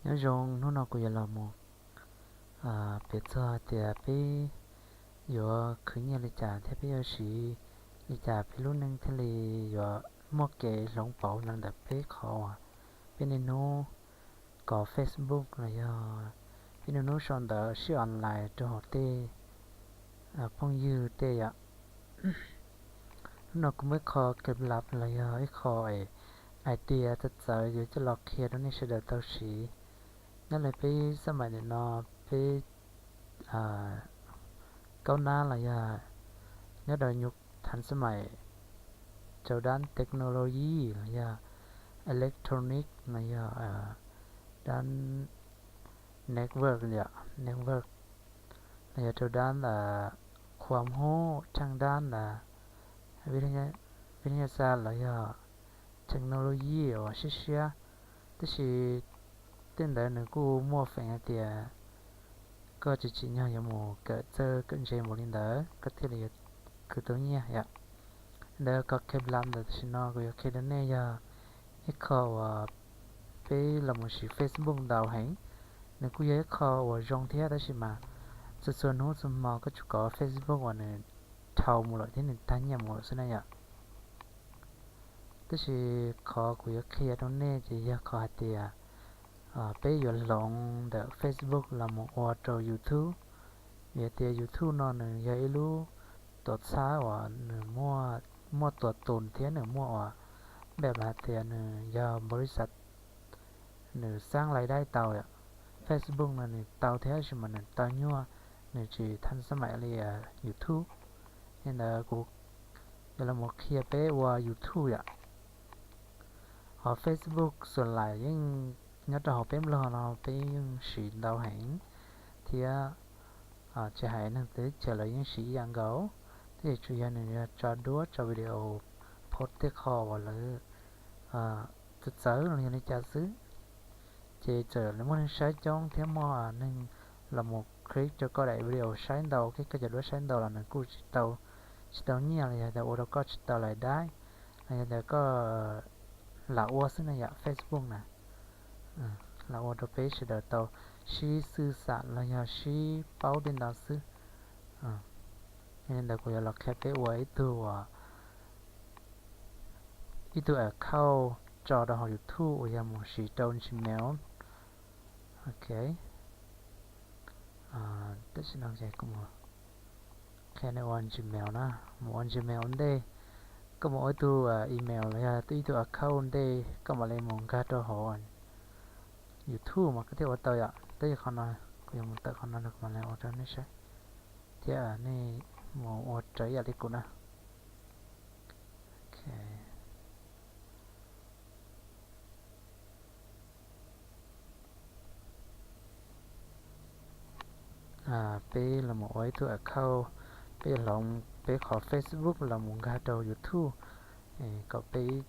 Nyob zoo, hnub no kuv yuav los mus piav txog tias peb yuav khwv nyiaj li cas thiab peb yuav siv li cas peb lub neej thiaj li yuav muaj kev hloov pauv ntawm peb qhov uas peb niaj hnub kov Facebook los yog peb niaj hnub sau ntawv sib online rau hauv tej phooj ywg tej yom. Hnub no kuv muaj ib qho kev lab los yog ib qho idea txawv txawv yuav coj los qhia rau nej sawv daws tau siv. Nyob li peb xab maim nim no peb kaub nab los yog nyob rau nyuv thav xab maim rau dab technology los yog electronic los yog dab network yom, network los yog rau dab khua hub rheej dab ntawd, vib thab nyaj xa los yog technology uas siab siab. Tab sis tej ntawd nws kuj muaj feem hais tias koj tsis tsim nyog yuav mus kawm txawj kawm ntse npaum li ntawd koj thiaj li yuav khwv tau nyiaj yom. Ntawd kov kev lab ntawd tam sim no kuv yuav qhia rau nej yog ib qho uas peb los mus siv Facebook ntau heev. Nws kuj yog ib qho uas zoo thiab tab sis mas txhua txhua hnub txhua hmo koj tsuas kov Facebook uas nws dhau mus lawm thiab nws tag nyiaj mus lawm xwb na yom. Tab sis qhov kuv yuav qhia rau nej ces yog qhov hais tias peb yuav hloov ntawm Facebook los mus ua rau YouTube. Vim tias YouTube no nws yog ib lub tuam txhab uas nws muaj tuam tus thiab nws muaj uas npaj hais tias nws yog npaus li xav nws xaab lais daib tau yom. Facebook no nws tau thiab tab sis mas nws tau nyuaj, nws tsis thav xab maim li YouTube. Li ntawd kuv yuav los qhia peb ua YouTube yom. Hos Facebook xuas lais yeej nyob rau hauv peb Nplog no peb yeej siv ntau heev thiab tsis hais neeg teb chaws lawv yeej siv ib yam nkaus. Tab sis tsuas yog nws yog tso duab tso video, post tej qho uas lawv txawv txawv los yog li cas xwb, ces txawm muaj neeg saib coob thiab muaj neeg los mus click rau koj daim video saib ntau, koj cov duab saib ntau los nws kuj tsis tau nyiaj los yog tias ua rau koj tsis tau lais daib, los yog tias koj lam ua xwb na yom. Facebook na lam ua rau peb sawv daws tau sib xwm xam los yog sib paub tej ntawd xwb. Yog li ntawd kuv yuav los qhia peb ua ib tug ib tug account tso rau hauv YouTube uas yog mus siv rau Gmail. Ok, tam sim no kuv qhia nej ua Gmail na. Mus ua Gmail ua ntej, koj mus ua ib tug email los yog ib tug account ua ntej koj mam li mus nkag rau hauv YouTube mas koj thiaj ua tau yom. Tab sis qhov no kuv yuav mus tawm qhov no rau kuv mam li ua rau nej saib thiab nej mus ua raws ib yam li kuv na. Peb los mus ua ib tug account, peb yuav hloov peb qhov Facebook los mus nkag rau YouTube kom peb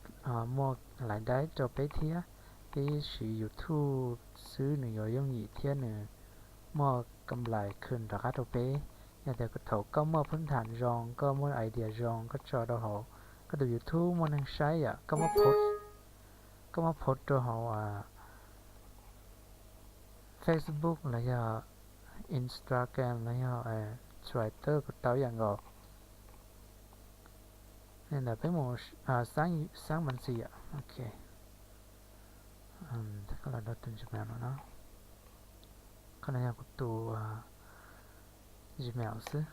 muaj lais daib rau peb thiab. Peb siv YouTube xwb nws yuav yooj yim thiab nws muaj kam lais khwm rov qab rau peb. Yog tias thaum koj muaj phwb tham zoo, koj muaj idea zoo, koj tso rau hauv koj tus YouTube muaj neeg saib yom, koj muab post rau hauv Facebook los yog Instagram los yog Twitter kuj tau ib yam nkaus. Li ntawd peb mus xaab mas xis yom. Ok, koj los rau tus Gmail no na. Qhov no yog kuv tus Gmail xwb.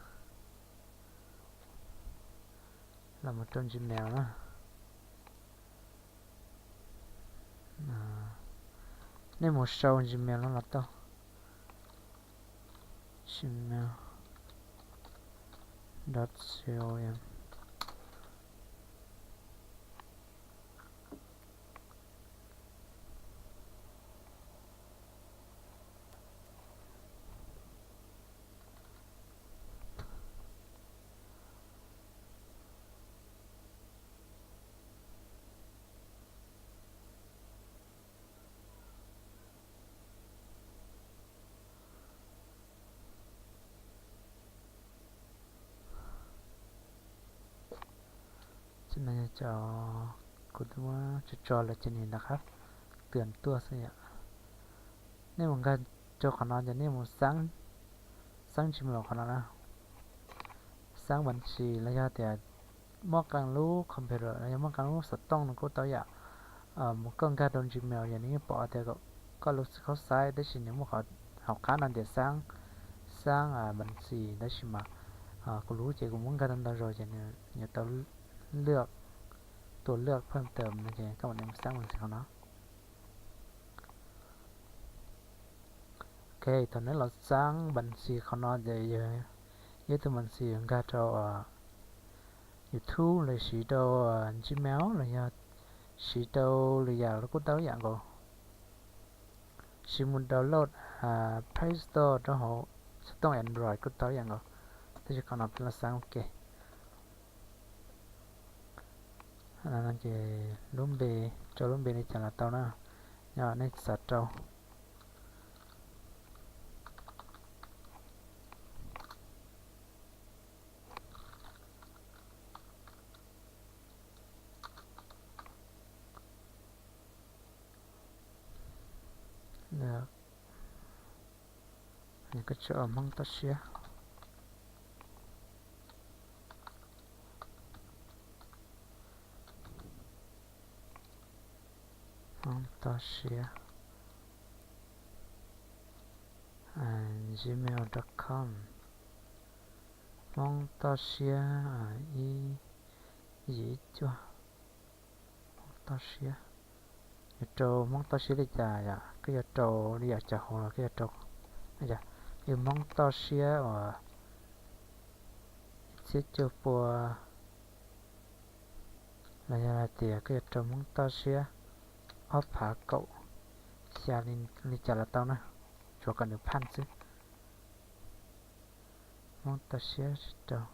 Los mus rau Gmail na. Nej mus sau Gmail no los tau. Gmail dot com. Ces no yog cov kuv twb muab tso tso lawm ces nws rov qab tws tuaj xwb yom. Nej mus nkag rau qhov no ces nej mus xab, xab Gmail qhov no na, xab npas xis los yog tias muaj qee lub computer los yog muaj qee lub xov tooj no kuj tau yam. Mus koj nkag rau Gmail yog nws yeej pom tias koj lub xwb khaub xaib, tab sis nws muaj qhov hauv qab no tias xab, xab npas xis, tab sis mas kuv lub ces kuv muab nkag tau ntau zaus ces nws yuav tau lwj, tua lwj phaj tawm no ces koj mam li mus xab npas xis qhov no. Ok, thaum neb los xab npas xis qhov no ces yog ib tug npas xis nkag rau YouTube los siv rau Gmail los yog siv rau lwm yam los kuj tau ib yam nkaus. Siv mus download Play Store rau hauv xov tooj Android kuj tau ib yam nkaus, tab sis qhov no peb los xab ua ke. Ces lub npe, rau lub npe li cas los tau na, yog nej xav rau. Koj tso Hmoob Toj Siab. Hmoob Toj Siab gmail dot com. Hmoob Toj Siab ib yim ib cuaj. Hmoob Toj Siab, yuav rau Hmoob Toj Siab li cas yom? Koj yuav rau li yam cov hauv los koj yuav rau, yog Hmoob Toj Siab uas ib txhiab cuaj pua, los yog hais tias koj yuav rau Hmoob Toj Siab ob phav kaum xya li cas los tau na, tsuav kom nws phaj xwb. Hmoob Toj Siab tsis rau,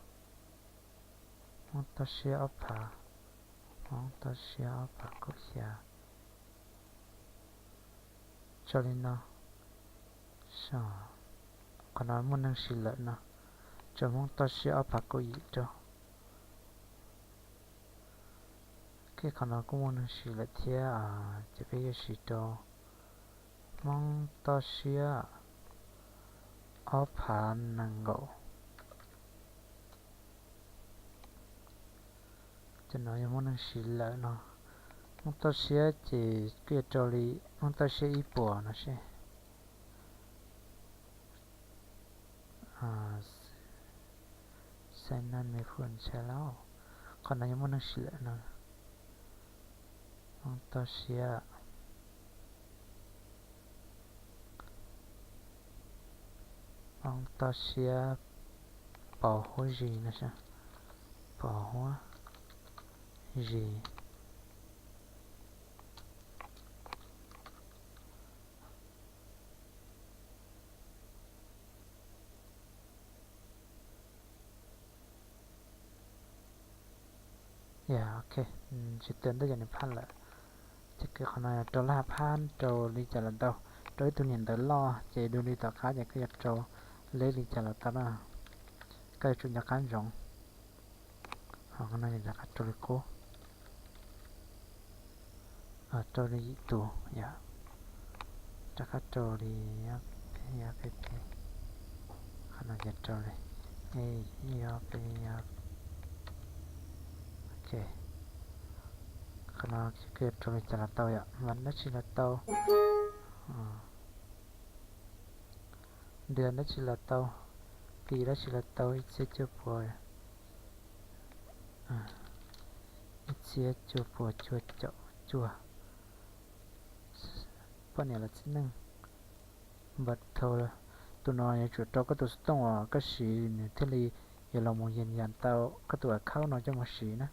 Hmoob Toj Siab ob phav, Hmoob Toj Siab ob phav kaum xya. Tso li no, qhov no muaj neeg siv lawm no, tso Hmoob Toj Siab ob phav kaum yim rau. Qhov no kuj muaj neeg siv lawm thiab, ces peb yuav siv rau Hmoob Toj Siab ob phav nees nkaum. Cov no yog muaj neeg siv lawm no. Hmoob Toj Siab ces koj yuav rau li Hmoob Toj Siab ib puas no seb. Xav naj me phu ntshai lauj, qhov no yog muaj neeg siv lawm no. Hmoob Toj Siab, Hmoob Toj Siab pos huab zis no, pos huab zis. Yog, ok, tsis tas ntawd ces nws phaj lawm. Ces qhov no rau laj phaj rau li cas los tau, rau ib tug niam ntawv loj ces dua li tom qab ces koj yuav rau leb li cas los tau na. Koj yuav tsum nco qab ntsoov. Ho qhov no rov qab rau li qub, rau li yim tus yom, rov qab rau li, qhov no ces rau li, ok, qhov no koj yuav rau li cas los tau yom, vas dab tsi los tau, ntws dab tsi los tau, pis dab tsi los tau, ib txhiab cuaj pua, ib txhiab cuaj pua cuaj caum cuaj. Poj niam los txiv neej. Npam thaum tus no yuav tsum rau koj tus xov tooj uas koj siv nws thiaj li yuav los mus yees yam tau koj tus account no coj mus siv na.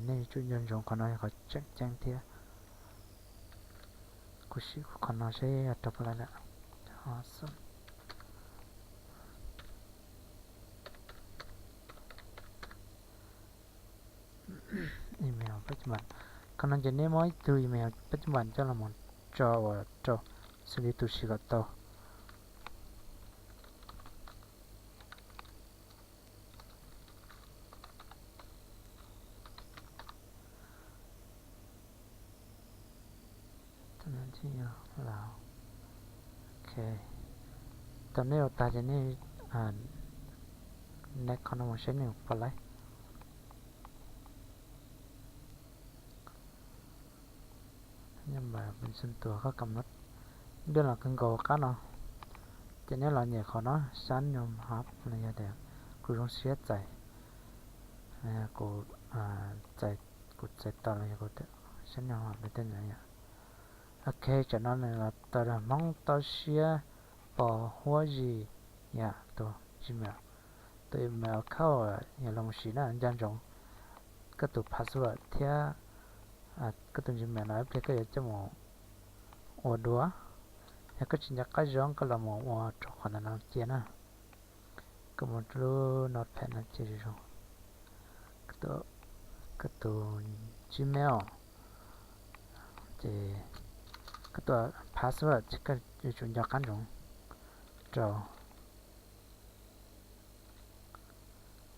Nej yuav tsum nco ntsoov qhov no yog qhov tseem ceeb thiab. Kuv sim qhov no seb rau puas lawm. Email pab cam pam, qhov no ces nej muab ib tug email pab cam pam coj los mus tso uas rau xws li tus siv kom tau. Laus, Ok, thaum nej ua tag ces nej next qhov no mus saib nws puas laib. Tus koj kam dej los kawg nkaus qab no, ces nej los nyem qhov no sab nyob hov los yog tias kuv zoo siab txais, kuv txais, kuv txais tau los yog kuv sab nyob hov tej no yom. Ok, tsam no nws los tawm Hmoob Toj Siab Pos Huab Zis yom, tus Gmail, tus email account yog los mus siv na, nco ntsoov koj tus password thiab koj tus Gmail no ib pliag koj yuav coj mus ua dua. Yog koj tsis nco qab zoo koj los mus ua rau qhov ntawm no cia na. Koj mus lub notepad no cia zoo, koj tus Gmail, ces koj tus password ces koj yuav tsum nco qab ntsoov rau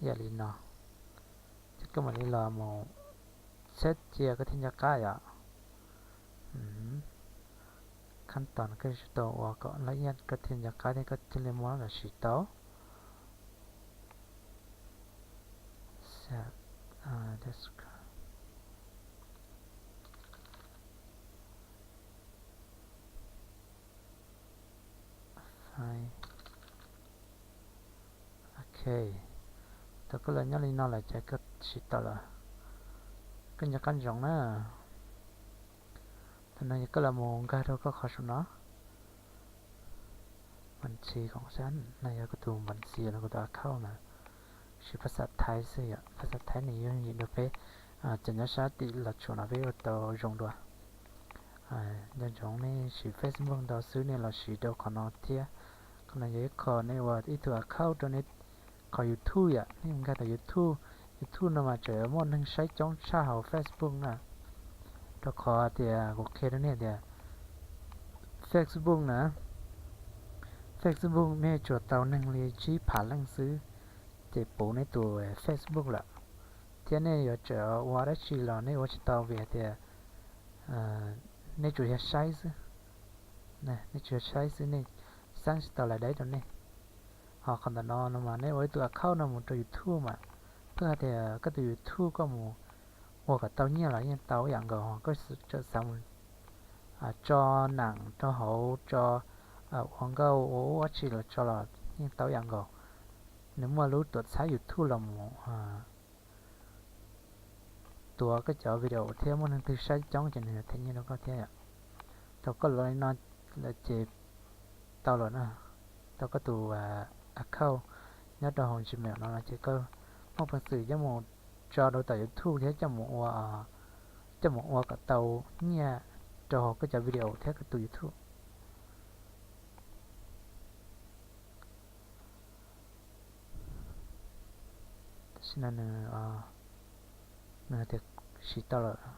yam li no, ces koj mam li los mus txhab cia koj thiaj nco qab yom. Khab tos no koj yuav tsum tau ua kom laj iab koj thiaj nco qab thiab koj thiaj li muab los siv tau. Ok, thaum koj los nyob li no lawm ces koj siv tau lawm. Koj nco qab ntsoov na, thaum no yog koj los mus nkag rau koj qhov saum no, npav ntxhi koom xab no yog koj tus npav ntxhi los koj tus account na, siv phas xas Thaib xwb yom, phas xas Thaib nws yooj yim dua peb cov nyob sab tim Los Tsuas no peb ua tau zoo dua. Nco ntsoov nej siv Facebook ntau xwb nej los siv rau qhov no thiab. Qhov no yog ib qho nej ua ib tug account rau nej qhov YouTube yom, nej nkag rau YouTube, YouTube no mas tseem muaj neeg saib coob tshaj hauv Facebook na. Rau qhov tias kuv qhia rau nej tias Facebook na, Facebook nej tsuas tau neeg li tsib phav leej xwb, ces puv nej tus Facebook lawm. Thiab nej yuav tsum ua dab tsi los nej ua tsis tau vim hais tias nej tsuas yog saib xwb, nej tsuas yog saib xwb, nej xaab tsis tau lais deb rau nej. Ho qhov ntawm no no mas nej ua ib tug account no mus rau YouTube mas, twb hais tias koj tus YouTube koj mus ua kom tau nyiaj los yeej tau yam nkaus, koj tseem xav mus tso nam rau hauv, tso ua nkauj ua ub dab tsi los tso los yeej tau yam nkaus. Nws muaj lub tuam txhab YouTube los mus tuav koj cov video thiab muaj neeg twg saib coob ces nws yuav them nyiaj rau koj thiab yom. Thaum koj los li no lawm ces tau lawm na, tau koj tus account nyob rau hauv Gmail no lawm ces koj muaj peev xwm coj mus tso rau tom YouTube thiab coj mus ua, coj mus ua kom tau nyiaj rau hauv koj cov video thiab koj tus YouTube. Tam sim no nws, nws tias siv tau lawm.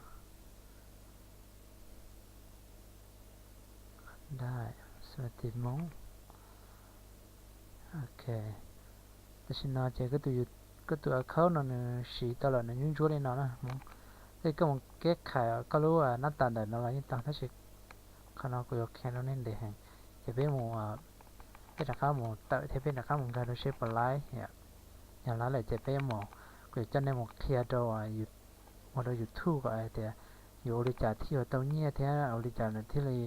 Dai, xws li tis Hmoob. Ok, tam sim no ces koj tus account no nws siv tau lawm, nws ntsuab ntsuab li no na Hmoob. Tej koj mus keb khais koj lub nab tas ntawm no los yeej tau tab sis qhov no kuv yuav qhia rau nej ntev heev. Ces peb mus, peb rov qab mus tawm thiab peb rov qab mus nkag rau seb puas laib yom. Yog laib lawm ces peb mus, kuv yuav coj nej mus qhia rau, ua rau YouTube kom hais tias yuav ua li cas thiaj yuav tau nyiaj thiab ua li cas nws thiaj li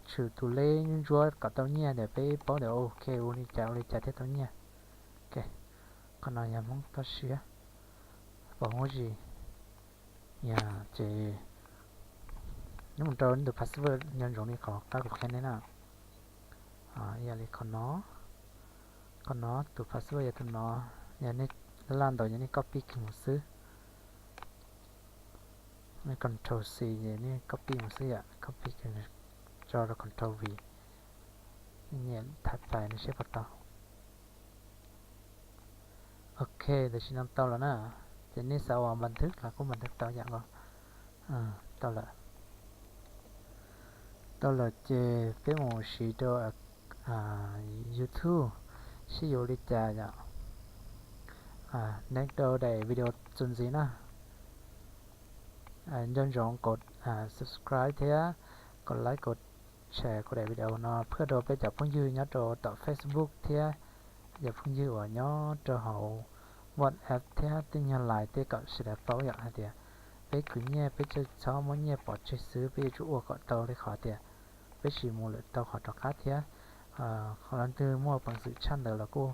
tshwm tus leb ntsuab ntsuab kom tau nyiaj tias peb paub tias ok ua li cas ua li cas thiaj tau nyiaj. Ok, qhov no yog Hmoob Toj Siab Pos Huab Zis. Yog ces nyob mus rau nej tus password nco ntsoov li qhov qab kuv qhia nej na. Yog li qhov no, qhov no tus password yog tus no, yog nej laj ntawd yog nej copy kiag mus xwb. Nej control C es nej copy mus xwb yom, copy kiag tso rau control V. Nej nias thav tais no seb puas tau. Ok, tam sim no tau lawm na. Ces nej xav ua npas nthwv los kuj npas nthwv tau yam nkaus. Tau lawm. Tau lawm ces peb mus siv rau YouTube seb yuav ua li cas yom. Next rau daim video txuas ntxiv na. Nco ntsoov kom subscribe thiab kom like kom share kuv daim video no pub rau peb cov phooj ywg nyob rau tom Facebook thiab cov phooj ywg uas nyob rau hauv WhatsApp thiab tej nyuag Line tej kom sawv daws paub yom hais tias peb khwv nyiaj peb tsis txhob muab nyiaj pov tseg xwb, peb yuav tsum ua kom tau li qhov tias peb sim mus lawm tau qhov rov qab thiab. Qhov leej twg muaj peev xwm tshaj ntawd los kuj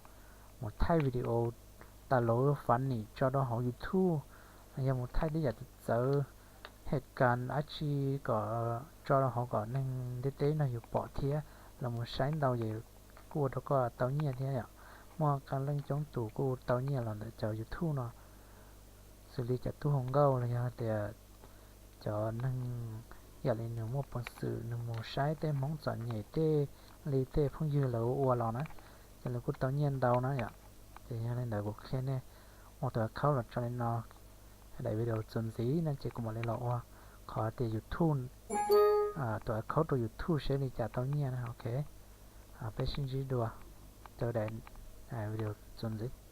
mus thaij video tas los funny tso rau hauv YouTube, los yog mus thaij tej yam txawv txawv, hais kas dab tsi kom tso rau hauv kom neeg ntiaj teb no yus pom thiab los mus saib ntau ces kuj ua rau koj tau nyiaj thiab yom. Muaj qee leej coob tus kuj tau nyiaj los ntawm cov YouTube no, xws li cov tub hluas nkauj los yog tias cov neeg yam li nws muaj peev xwm nws mus saib tej Hmoob txom nyem tej li tej phooj ywg lawv ua los na, ces lawv kuj tau nyiaj ntau na yom. Ces yog li ntawd kuv qhia nej ua tus account los tso li no. Daim video txuas ntxiv no ces kuv mam li los ua qhov tias YouTube, tus account rau YouTube seb li cas tau nyiaj na. Ok, peb sib ntsib dua rau daim video txuas ntxiv.